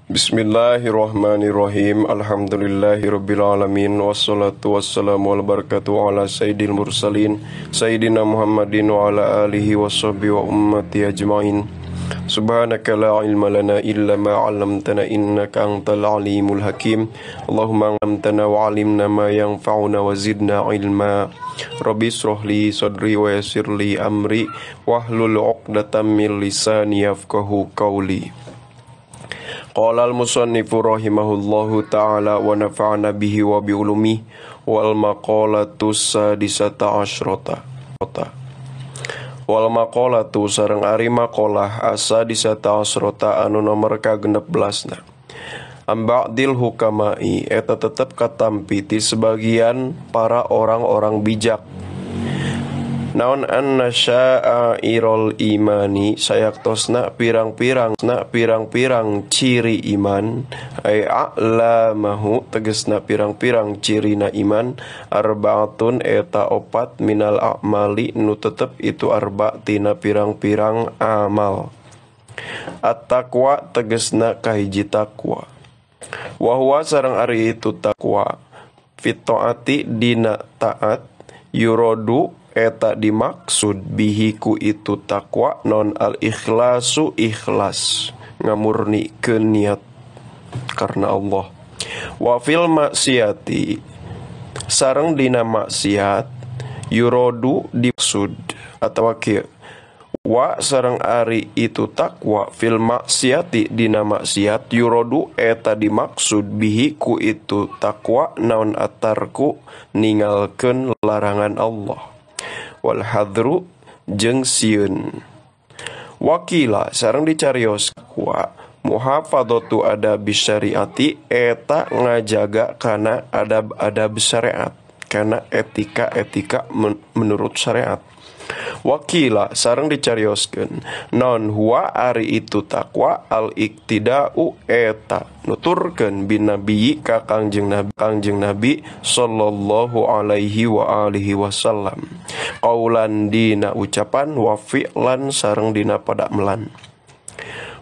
Bismillahirrahmanirrahim. Alhamdulillahirabbil alamin wassalatu wassalamu wal barakatuh ala sayyidil mursalin sayyidina Muhammadin wa ala alihi washabbihi wa ummati ajmain. Subhanaka la ilma lana illa ma 'allamtana innaka antal alimul hakim. Allahumma 'allimna wa 'allimna ma yanfa'una wa zidna ilma. Rabbi israh li sadri wa yassir li amri wahlul 'uqdatam min lisani yafqahu qawli. Qala al-musannifu rahimahullahu ta'ala wa nafa'ana bihi wa bi ulumihi wal maqalatu sadisata asyrata. Wal maqalatu sareng ari maqalah asadisata asyrata anu nomor ka-16na. Amba'dil hukamai eta tetep katampi ti sebagian para orang-orang bijak. Naon anna sya'airul imani sayaktosna pirang-pirang na pirang-pirang ciri iman ay a'lamahu tegesna pirang-pirang cirina iman arbaatun eta opat minal a'mali nu tetep itu arba tina pirang-pirang amal. At-taqwa tegesna kahiji takwa. Wa huwa sareng ari itu takwa fit taati dina taat yurodu eta dimaksud bihiku itu takwa non al ikhlasu ikhlas ngamurnikeun niat karena Allah. Wa fil maksiati sareng dina maksiat yurodu dimaksud atawa kieu wa sareng ari itu takwa fil maksiati dina maksiat yurodu eta dimaksud bihiku itu takwa naon atarku ningalkeun larangan Allah wal hadru jeung sieun. Wakila sareng dicarios wa muhafadzatu adab syariati eta ngajaga kana adab-adab syariat, kana etika-etika menurut syariat. Wakila sareng dicarioskeun non huwa ari itu takwa al iktidau eta nuturkeun bin nabi ka Kangjeng Nabi sallallahu alaihi wa alihi wasallam qaulan dina ucapan wa fi'lan sareng dina padamelan.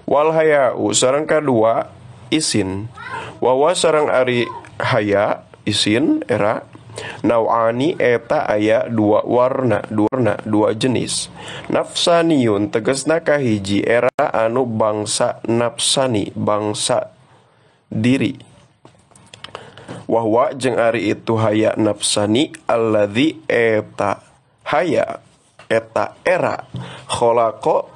Wal haya'u sareng kadua isin wa wa sareng ari haya isin era nau'ani eta aya dua warna, dua jenis. Nafsaniyun tegesna kahiji era anu bangsa nafsani, bangsa diri. Wahwa jeung ari itu haya nafsani alladzi eta haya eta era khalaqa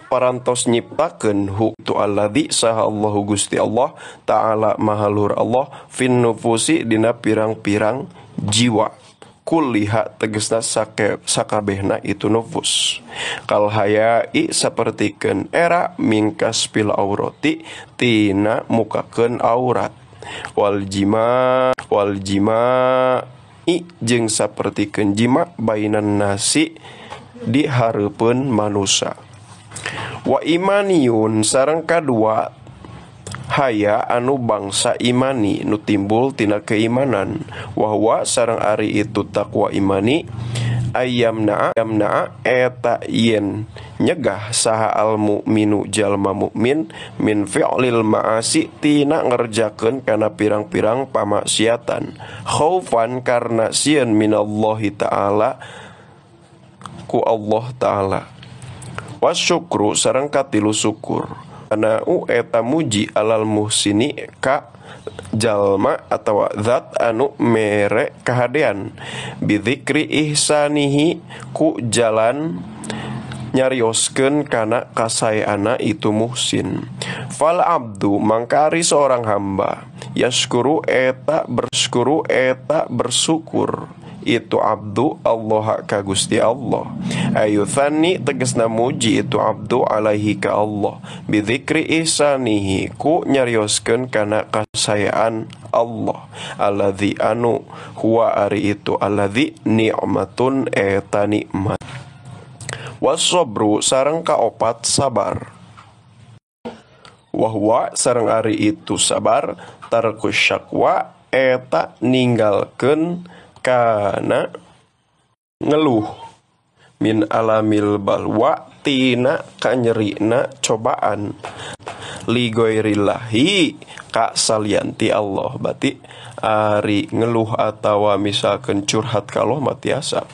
parantos nyiptakeun hu tu alladzi saha Allahu Gusti Allah ta'ala maha luhur Allah fin nufusi dina pirang-pirang jiwa kulliha tegesna sakabehna itu nufus. Kal hayai sapertikeun era mingkas pil aurati tina mukakeun aurat wal jima i jeung sapertikeun jima bainan nasi di hareupeun manusa. Wa imaniyun sareng kadua haya anu bangsa imani nu timbul tina keimanan. Wahwa sareng ari itu takwa imani ayamna eta yen nyegah saha al mukminu jalma mukmin min fi'lil ma'asi tina ngerjakeun kana pirang-pirang pamaksiatan khaufan karena sieun minallahi ta'ala ku Allah ta'ala. Wasyukru sareng katilu syukur anau eta muji alal muhsini ka jalma atawa zat anu mere kahadean bidzikri ihsanihi ku jalan nyarioskeun kana kasaeana itu muhsin. Fal abdu mangkari seorang hamba yashkuru eta bersyukur itu abdu Allah ka Gusti Allah ayuthani tegesna muji itu abdu alaihi ka Allah bidzikri ihsanihi ku nyarioskeun kana kasayaan Allah alladzi anu huwa ari itu alladzi ni'matun eta nikmat. Wasobru sareng kaopat sabar wahwa sareng ari itu sabar tarku syakwa eta ninggalkeun kana ngeluh min alamil balwa tina kanyerina cobaan. li ghairillahi ka salianti Allah. Berarti ari ngeluh atawa misalkan curhat ka Allah mah tiasa.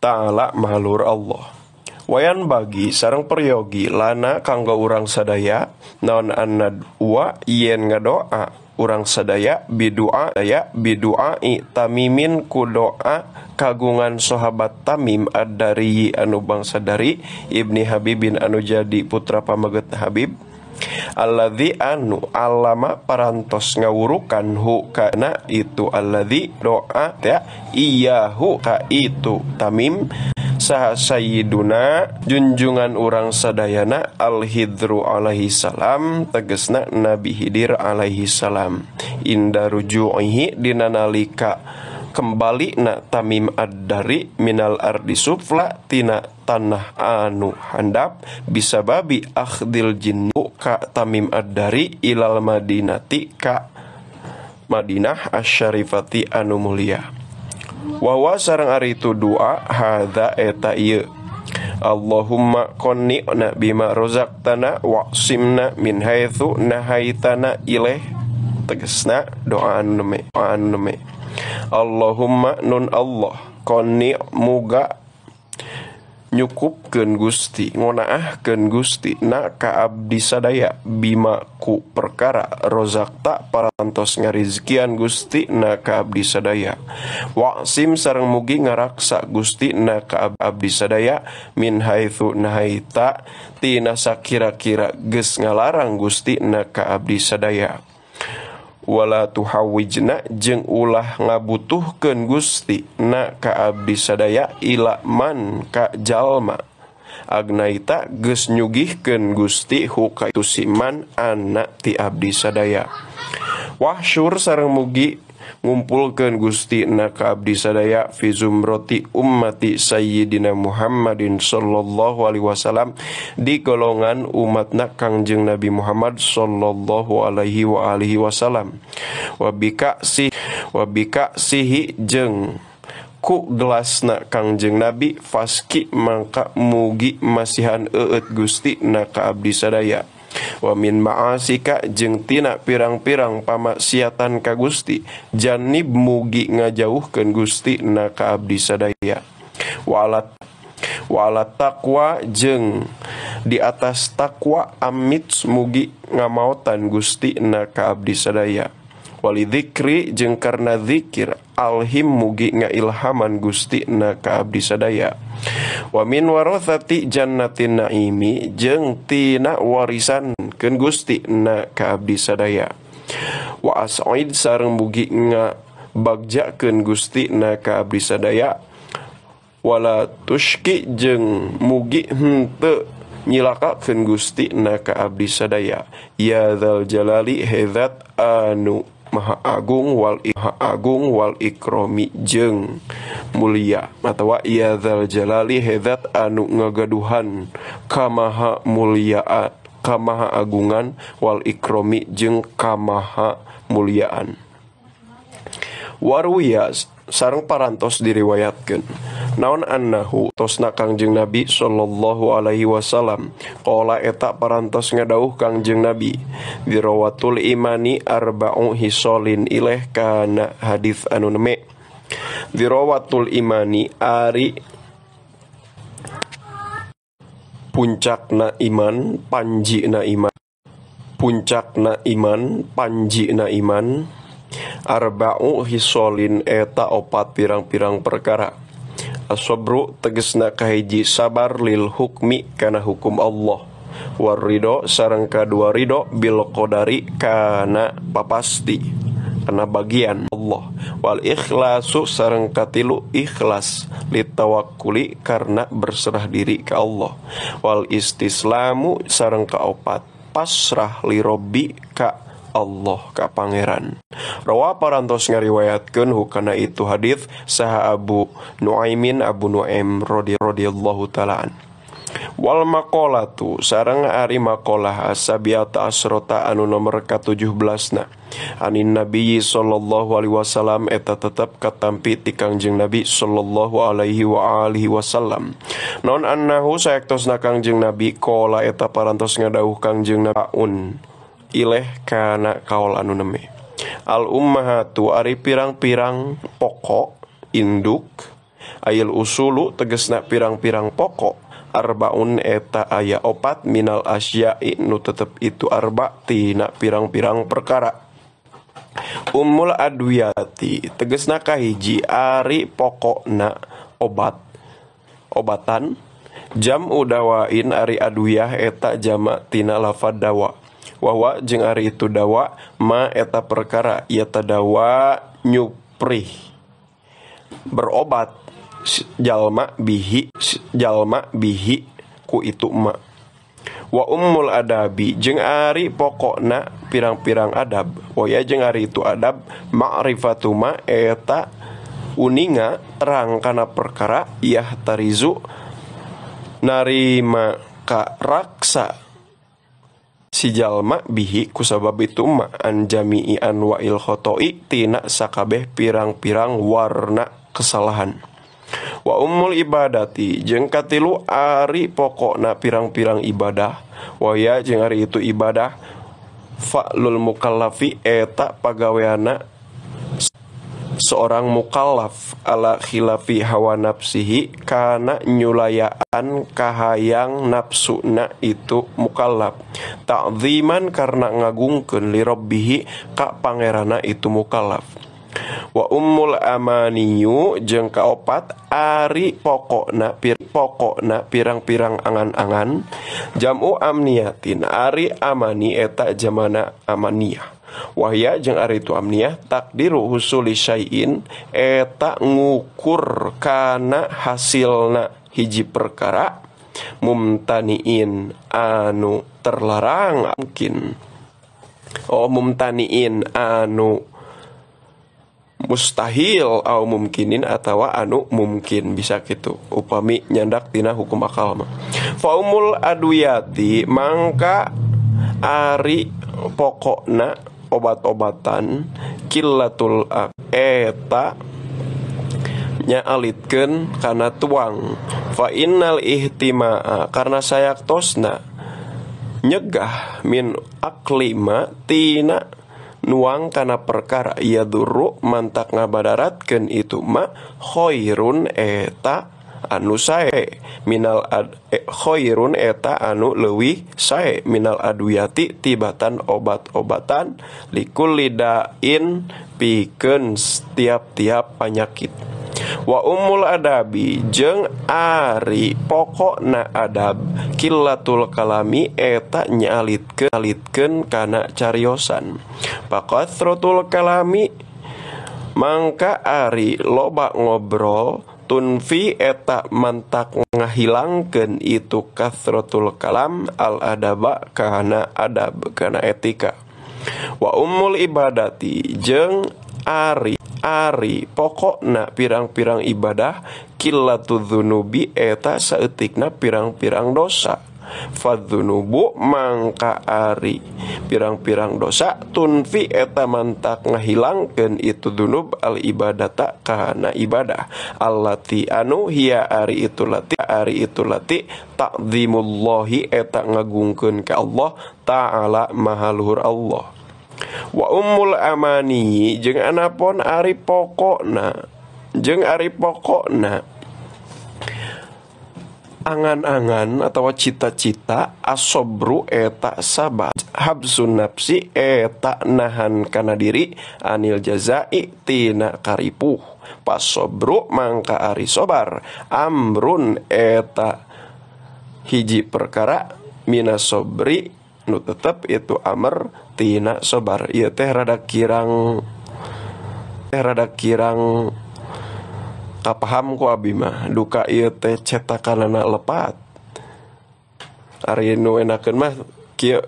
Ta'ala maha luhur Allah. Wayan bagi sareng peryogi lana kanggo urang sadaya naon annadwa yen ngadoa urang sadaya bidua daya biduai tamimin ku doa kagungan sahabat Tamim ad-Dari anu bangsa dari Ibni Habibin anu jadi putra pamaget Habib alladzi anu alama parantos ngawurukan hu kana itu alladzi doa ya iyahu ka itu Tamim saha sayyiduna junjungan urang sadayana al-Hidru alaihi salam tegesna Nabi Hidir alaihi salam inda ruju'ihi dina nalika kembali na Tamim ad-Dari minal ardi sufla tina tanah anu handap bisababi akhdil jinnu ka Tamim ad-Dari ilal madinati ka Madinah asyarifati anu mulia. Wawa sareng ari itu doa hadza eta ieu Allahumma qanni'na bima razaqtana wa'simna min haitsu nahaitana ilaih tegesna doa anu neme Allahumma nun Allah qanni muga nyukupkeun Gusti ngonaahkeun Gusti na ka abdi sadaya bima ku perkara rozakta parantos ngarizkian Gusti na ka abdi sadaya wa'sim sareng mugi ngaraksa Gusti na ka abdi sadaya min haitsu nahaita tina sakira-kira geus ngalarang Gusti na ka abdi sadaya wala tuhawijna jeung ulah ngabutuhkeun Gusti na ka abdi sadaya ila man ka jalma agnaita geus nyugihkeun Gusti hu ka itu siman ana ti abdi sadaya wahsyur sareng mugi ngumpulkeun Gusti na ka abdi sadaya fi zumrati ummati sayyidina Muhammadin sallallahu alaihi wasallam di golongan umatna Kangjeng Nabi Muhammad sallallahu alaihi wa alihi wasallam wa bika sihi jeung ku gelasna Kangjeng Nabi faski mangka mugi masihan eueut Gusti na ka abdi sadaya wa min ma'asika jeung tina pirang-pirang pamaksiatan ka Gusti janib mugi ngajauhkeun Gusti na ka abdi sadaya wala taqwa jeung di atas takwa amit mugi ngamaotan Gusti na ka abdi sadaya wali dzikri jeung karna zikir alhim mugi ngailhaman Gusti na ka abdi sadaya wa min warathati jannatin naimi jeung tina warisan keun Gusti na ka abdi sadaya wa as'id sareng mugi ngabagjakeun Gusti na ka abdi sadaya wala tushki jeung mugi henteu nyilakakeun Gusti na ka abdi sadaya ya dzal jalali hedzat anu maha agung wal ikromi jeung mulia atawa ya dzal jalali hedzat anu ngagaduhan kamaha mulia kamaha agungan wal ikromi jeung kamaha muliaan. Waruya sareng parantos diriwayatkeun naon annahu tosna Kangjeng Nabi sallallahu alaihi wasallam qala eta parantos ngadauh Kangjeng Nabi dirawatul imani arba'u hisolin ileh kana hadis anu neme dirawatul imani ari puncakna iman panjina iman puncakna iman panjina iman arba'u hisolin eta opat pirang-pirang perkara. As-sabru tegesna kahiji sabar lil hukmi kana hukum Allah war ridho sareng kadua ridho bil qadari kana papasti kana bagian Allah wal ikhlasu sareng katilu ikhlas litawakkuli karena berserah diri ke Allah wal istislamu sareng kaopat pasrah li robbi ka Allah ka pangeran. Rawa parantos ngariwayatkeun hukana itu hadis saha Abu Nuaimin Abu Nuaim radhiyallahu ta'ala an. Wal maqalatu sareng ari maqalah asabiata asrota anu nomor ka-17 na anin Nabi sallallahu alaihi wasallam eta tetep katampi ti Kangjeng Nabi sallallahu alaihi wa alihi wasallam. Non annahu saektosna Kangjeng Nabi qala eta parantos ngadawuh Kangjeng Nabi un ileh kana kaol anu neme. Al ummahatu ari pirang-pirang pokok induk ayil usulu tegesna pirang-pirang pokok arbaun eta aya opat minal asya'i nu tetep itu arba tina pirang-pirang perkara. Ummul adwiyati tegesna kahiji ari pokokna obat obatan jam'u dawain ari adwiyah eta jama tina lafad dawa wawa jeung ari itu dawa ma eta perkara ieu dawa nyuprih berobat jalma bihi ku itu ma. Wa ummul adabi jeung ari pokokna pirang-pirang adab waya jeung ari itu adab ma'rifatu ma eta uninga terang kana perkara yah tarizu narima ka raksa si jalma bihi kusabab itu ma an jami'i anwa'il khotoi tina sakabeh pirang-pirang warna kesalahan. Wa ummul ibadati jeung katilu ari pokokna pirang-pirang ibadah waya jeung ari itu ibadah fa'lul mukallafi eta pagaweana seorang mukallaf ala khilafi hawa nafsihi kana nyulayaan kahayang nafsuna itu mukallaf ta'ziman karena ngagungkeun li rabbihi ka pangerana itu mukallaf. Wa ummul amaniyu jeung kaopat ari pokokna pirang-pirang angan-angan jam'u amniyatin ari amani eta jamana amaniyah wahya jeung ari itu amniyah takdiru husuli syai'in eta ngukur kana hasilna hiji perkara mumtaniin anu terlarang mungkin oh mumtaniin anu mustahil au mumkinin atawa anu mungkin bisa gitu upami nyandak tina hukum akal mah. Faumul adwiyati mangka ari pokokna obat-obatan killatul eta nyaalitkeun kana tuang fa innal ihtimaa karena sayaktosna nyegah min aklima tina nuang kana perkara ia duru mantak ngabadaratkeun itu ma khairun eta anu sae minal khairun eta anu leuwih sae minal adwiyati tibatan obat-obatan likulli da'in pikeun tiap-tiap penyakit. Wa ummul adabi jeung ari pokokna adab killatul kalami eta nyalitkeun kana cariosan. Pakatsratul kalami mangka ari loba ngobrol tunfi eta mantak ngahilangkeun itu katsratul kalam al adaba kana adab kana etika. Wa ummul ibadati jeung ari pokokna pirang-pirang ibadah qillatu dzunubi eta saeutikna pirang-pirang dosa. Fadzunubu mangka ari pirang-pirang dosa tunfi eta mantak ngahilangkeun itu dzunub al ibadata kana ibadah allati anu hiya ari itu lati ta'zimullahi eta ngagungkeun ka Allah ta'ala maha luhur Allah. Wa ummul amani jeung anapon ari pokokna angan-angan atau cita-cita asobru eta sabar habsun nafsi eta nahan kana diri anil jazai tina karipuh pasobru mangka ari sobar amrun eta hiji perkara minasobri nu tetep itu amr tina sobar. Ieu teh rada kirang kapaham ku abi mah duka ieu teh cetakanana lepat. Ari nu enakeun mah kieu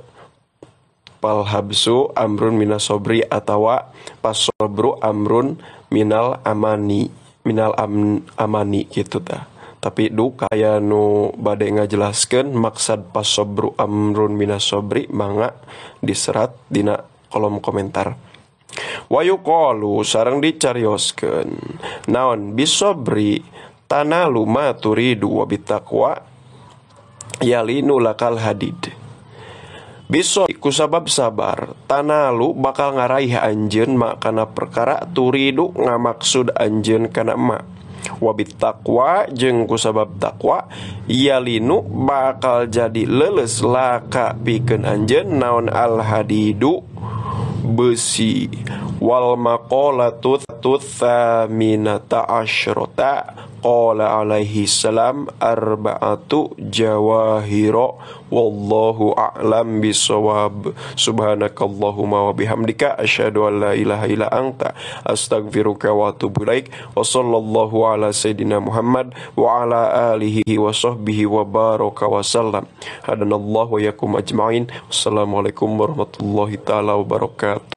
pal habsu amrun minas sobri atawa pasobru amrun minal amani, minal amani gitu tah. Tapi duka aya nu bade ngajelaskeun maksad pasobru amrun minas sobri, mangga diserat dina kolom komentar. Wa yuqalu sareng dicarioskeun naon bisobri tanalu ma turidu wa bitaqwa yalinu lakal hadid. Biso kusabab sabar tanalu bakal ngaraih anjeun makana perkara turidu ngamaksud anjeun kana ma. Wabit taqwa jeung kusabab taqwa yalinu bakal jadi leuleus laka pikeun anjeun naon al hadidu besi. Wal maqalatu tsaminata asyrata qala alaihi salam arba'atu jawahira wallahu a'lam bisawab. Subhanakallahumma wa bihamdika asyhadu an la ilaha illa anta astaghfiruka wa atubu ilaik. Wa sallallahu ala sayidina Muhammad wa ala alihi wa sahbihi wa baraka wa sallam. Hadanallahu wa yakum ajmain. Wassalamualaikum warahmatullahi taala wabarakatuh.